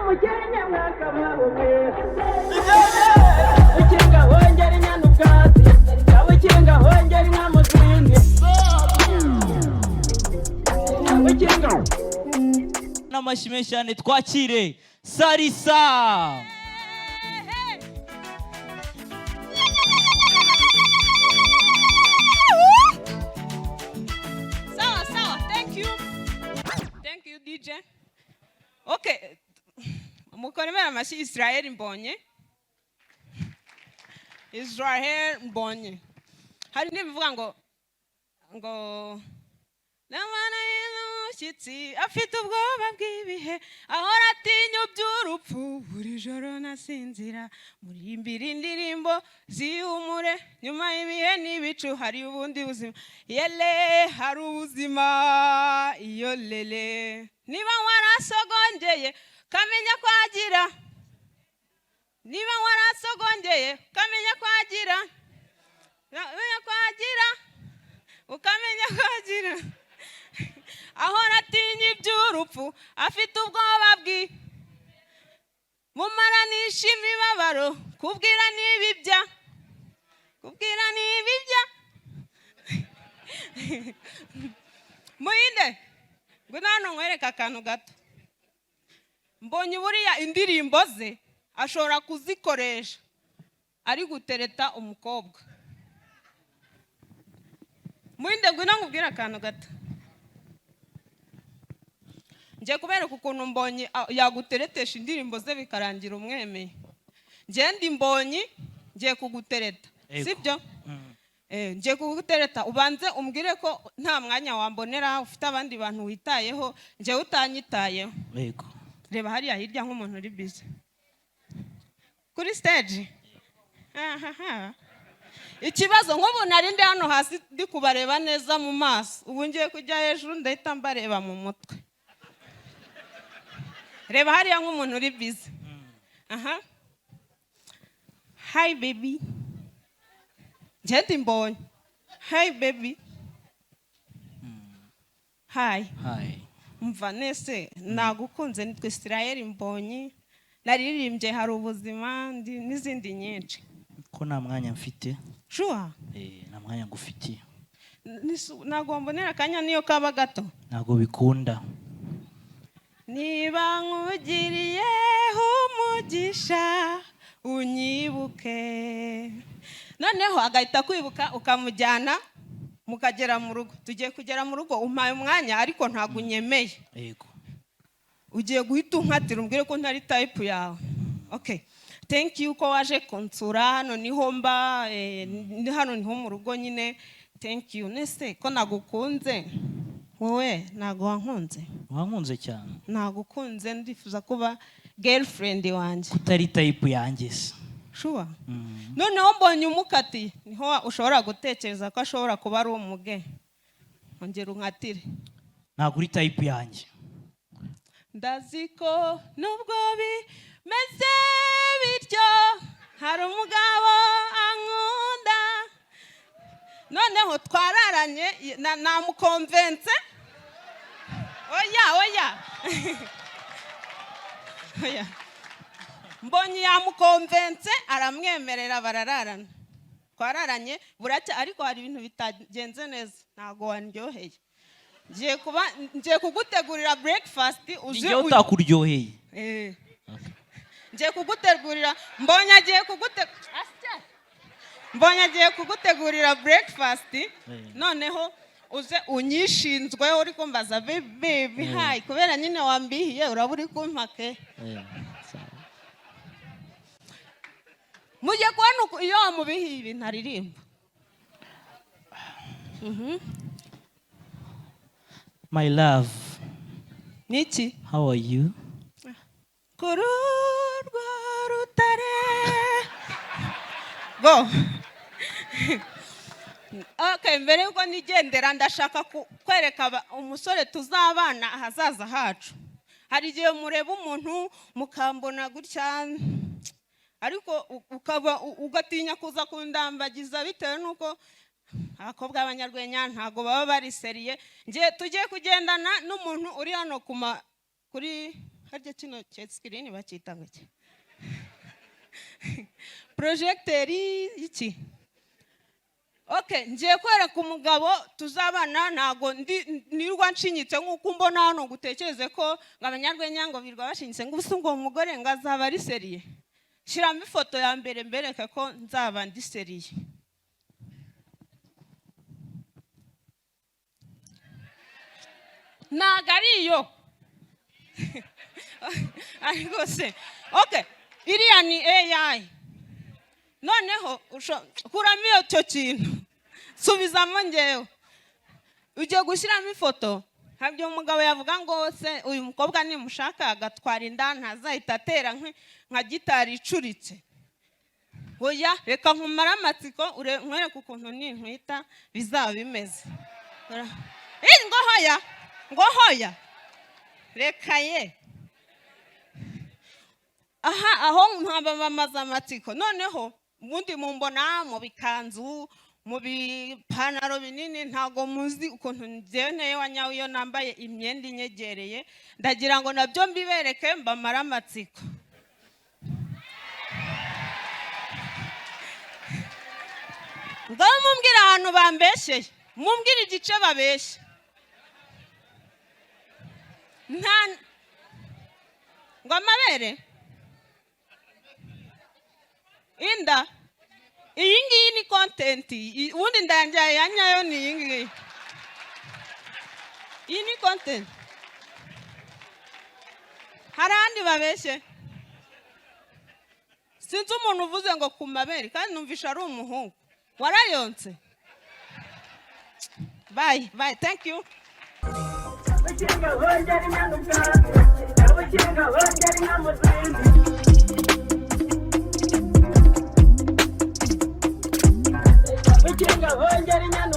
Umukenke mwakabaho mwe. Ukinga hongera inyana ubwatsi, ukinga hongera inka mu zindi, ukinga. N'amashyi menshi cyane twakire Sarisa. Sawa sawa, thank you. Thank you, DJ. Okay. Mukomere amashyi Israel Mbonye. Israel Mbonye. Hari n'ibivuga ngo Namana y'umushyitsi afite ubwoba bw'ibihe, ahora atinya iby'urupfu, buri joro nasinzira murimbira indirimbo zihumure, nyuma y'ibihe n'ibicu hari ubundi buzima, yele hari ubuzima iyo lele. Niba warasogongeye kamenya kwagira, niba warasogongeye kamenya kwagira, kamenya kwagira, ukamenya kwagira. Ahora atinya iby'urupfu, afite ubwoba bwi mumaranisha imibabaro, kubwira n'ibibya, kubwira n'ibibya. Muhinde, ngwino hano nkwereke akantu gato. Mbonye buriya indirimbo ze ashobora kuzikoresha ari gutereta umukobwa. Muhinde, ngwino nkubwire akantu gato. Ngiye kubereka ukuntu Mbonyi yaguteretesha indirimbo ze bikarangira umwemeye. Njye ndi Mbonyi, ngiye kugutereta. Yego. Sibyo? Ngiye kugutereta, ubanze umbwire ko nta mwanya wambonera, ufite abandi bantu witayeho, njyewe utanyitayeho. Yego. Reba hariya hirya nk'umuntu uri busy kuri stage. Ahaha. Ikibazo, nk'ubu nari ndi hano hasi ndi kubareba neza mu maso, ubu ngiye kujya hejuru ndahita mbareba mu mutwe. Reba hariya nk'umuntu uri busy. Aha, hi baby, njye ndi Mbonye. Hi baby, hi. Hi. Mva nese nagukunze, nitwa Israel Mbonyi, naririmbye "Hari ubuzima" n'izindi nyinshi. Ko nta mwanya mfite. Sure? Nta mwanya ngufitiye. Ntabwo mbonera akanya niyo kaba gato? Ntabwo bikunda. Niba nkugiriye umugisha unyibuke. Noneho agahita kwibuka, ukamujyana mukagera mu rugo. Tugiye kugera mu rugo, umpaye umwanya ariko ntabwo unyemeye. Yego. Ugiye guhita unkatira, umbwire ko ntari type yawe. Okay, thank you ko waje kunsura. Hano niho mba, hano niho mu rugo nyine. Thank you. Nese ko nagukunze, wowe ntabwo wankunze? Wankunze cyane. Nagukunze, ndifuza kuba girlfriend wanjye. Kutari type yanjye se? Sure? Noneho mbonye umukatiye, niho ushobora gutekereza ko ashobora kuba ari umuge. Ongera unkatire. Ntabwo uri type yanjye. Ndazi ko nubwo bimeze bityo hari umugabo ankunda. Noneho twararanye, namukonvense. Oya, oya, oya. Mbonye yamukonvense, aramwemerera, barararana. Twararanye buracya, ariko hari ibintu bitagenze neza, ntabwo wandyoheye. Ngiye kuba ngiye kugutegurira breakfast uze. Njyewe utakuryoheye? Eh. Ngiye kugutegurira, mbonye agiye kugute Asya! Mbonye agiye kugutegurira breakfast. Noneho uze unyishinzweho, uri kumbaza baby hi, kubera nyine wambihiye, uraba uri kumpake. Sawa. Mujye kubona iyo wamubihiye ibintu aririmba. My love. Niki? How are you? Kuri urwo rutare go. Okay, mbere yuko nigendera ndashaka kwereka umusore tuzabana ahazaza hacu. Hari igihe mureba umuntu mukambona gutya, ariko ukaba ugatinya kuza kundambagiza bitewe n'uko abakobwa b'abanyarwenya ntabwo baba bari sérieux. Ngiye, tugiye kugendana n'umuntu uri hano kuma kuri. Harya kino screen bacyita ngo iki? Projecteur iki? Okay, ngiye kwereka umugabo tuzabana. Ntago ndi nirwa nshinyitse nk'uko umbona hano, ngo utekereze ko ngo abanyarwenya ngo birirwa bashinyitse, ngo ubu ngo uwo mugore ngo azaba ari sérieux. Shyiramo ifoto ya mbere mbereke ko nzaba ndi sérieux. Ntago ari iyo, ariko se okay, iriya ni AI. Noneho kuramo icyo kintu, subizamo. Ngewe ugiye gushyiramo ifoto. Habyo umugabo yavuga ngo se uyu mukobwa nimushaka agatwara inda, ntazahita atera nka gitari icuritse? Oya, reka nkumare amatsiko, nkwereke ukuntu nintwita bizaba bimeze. Ngo hoya, ngo hoya, reka ye. Aha aho nkabamamaza amatsiko. Noneho ubundi mumbona mu bikanzu, mu bipantaro binini, ntabwo muzi ukuntu njyewe nteye wa nyawe iyo nambaye imyenda inyegereye. Ndagira ngo nabyo mbibereke, mbamare amatsiko. Ngaho mumbwire ahantu bambeshyeye, mumbwire igice babeshye. Nta ngo amabere, inda. Iyi ngiyi ni content. Ubundi ndangiye ya nyayo ni iyi ngiyi. Iyi ni content. Hari ahandi babeshye? Sinzi umuntu uvuze ngo ku mabere, kandi numvisha ari umuhungu warayonse. Bye bye, thank you. Ukinga hongera inyana ubwatsi, ukinga hongera inka mu zindi. Ukinga hongera inyana.